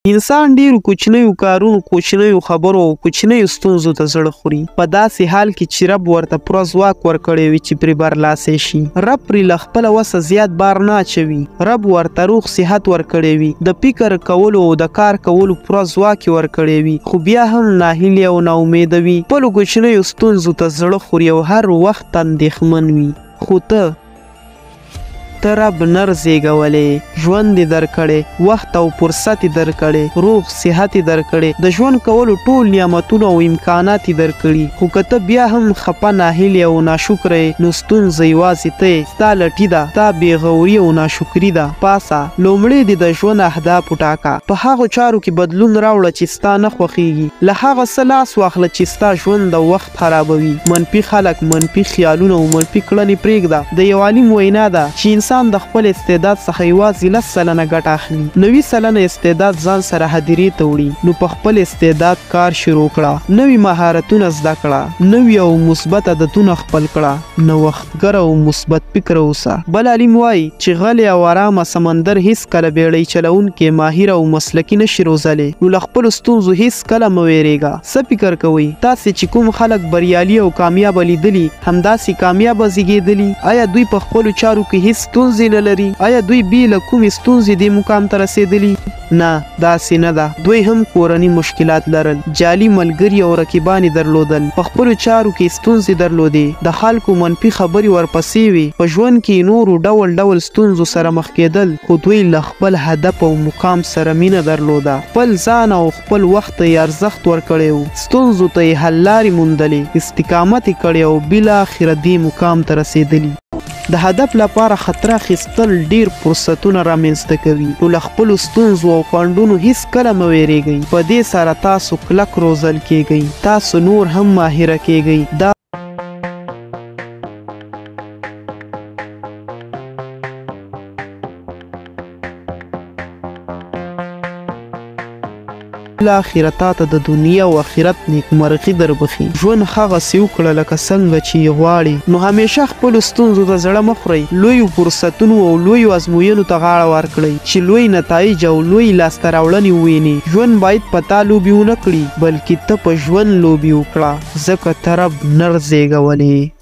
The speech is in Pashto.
انسان ډېرو کوچنیو کارونو، کوچنیو خبرو او کوچنیو ستونزو ته زړه خوري، په داسې حال کې چې رب ورته پوره ځواک ورکړی وي چې پرې برلاسی شي. رب پرې له خپله وسه زیات بار نه اچوي، رب ورته روغ صحت ورکړی وي، د فکر کولو او د کار کولو پوره ځواک یې ورکړی وي، خو بیا هم ناهیلی او ناامیده وي، خپلو کوچنیو ستونزو ته زړه خوري او هر وخت اندېښمن وي. خو ته ته رب نر زیږولی، ژوند یې درکړی، وخت او فرصت یې درکړی، روغ صحت یې درکړی، د ژوند کولو ټول نعمتونه او امکانات یې درکړي، خو که ته بیا هم خپه، ناهیلی او ناشکره یې، نو ستونزه یوازې ته یې، ستا لټي ده، ستا بېغوري او ناشکري ده. پاڅه، لومړی دې د ژوند اهداف وټاکه، په هغو چارو کې بدلون راوړه چې ستا نه خوښیږي، له هغه څه لاس واخله چې ستا ژوند او وخت خرابوي. منفي خلک، منفي خیالونه او منفي کړنې پرېږده. د یو عالم وینا ده چې انسان د خپل استعداد څخه یوازې 10% ګټه اخلي، 90% استعداد ځان سره هدیرې ته وړي. نو په خپل استعداد کار شروع کړه، نوي مهارتونه زده کړه، نوي او مثبت عادتونه خپل کړه، نوښتګر او مثبت فکر اوسه. بل عالم وایي چې غلی او ارامه سمندر هیڅکله بیړۍ چلوونکی ماهر او مسلکي نشي روزلی. نو له خپلو ستونزو هیڅکله مه ویرېږه. څه فکر کوئ تاسې چې کوم خلک بریالي او کامیابه لیدلي، همداسې کامیابه زیږېدلي؟ آیا دوی په خپلو چارو کې هیڅ ستونزې نه لري؟ آیا دوی بې له کومې ستونزې دې مقام ته رسېدلي؟ نه، داسې نه ده. دوی هم کورني مشکلات لرل، جعلي ملګري او رقیبان یې درلودل، په خپلو چارو کې ستونزې درلودې، د خلکو منفي خبرې ورپسې وې، په ژوند کې نورو ډول ډول ستونزو سره مخ کېدل، خو دوی له خپل هدف او مقام سره مینه درلوده، خپل ځان او خپل وخت ته یې ارزښت ورکړی و، ستونزو ته یې حل لارې موندلې، استقامت یې کړی او بالاخره دې مقام ته رسېدلي. د هدف لپاره خطر اخیستل ډیر فرصتونه رامنځته کوي. نو له خپلو ستونزو او خنډونو هیڅکله مه ویرېږئ. په دې سره تاسو کلک روزل کیږئ، تاسو نور هم ماهره کیږئ. دا بالاخره تا ته د دنیا او آخرت نیکمرغي دربښي. ژوند هغسې وکړه لکه څنګه چې یې غواړې. نو همیشه خپلو ستونزو ته زړه مه خورئ، لویو فرصتونو او لویو ازموینو ته غاړه ورکړئ چې لوی نتایج او لوی لاسته راوړنې ووینې. ژوند باید په تا لوبې ونه کړي، بلکې ته په ژوند لوبې وکړه، ځکه ته رب نر زیږولې.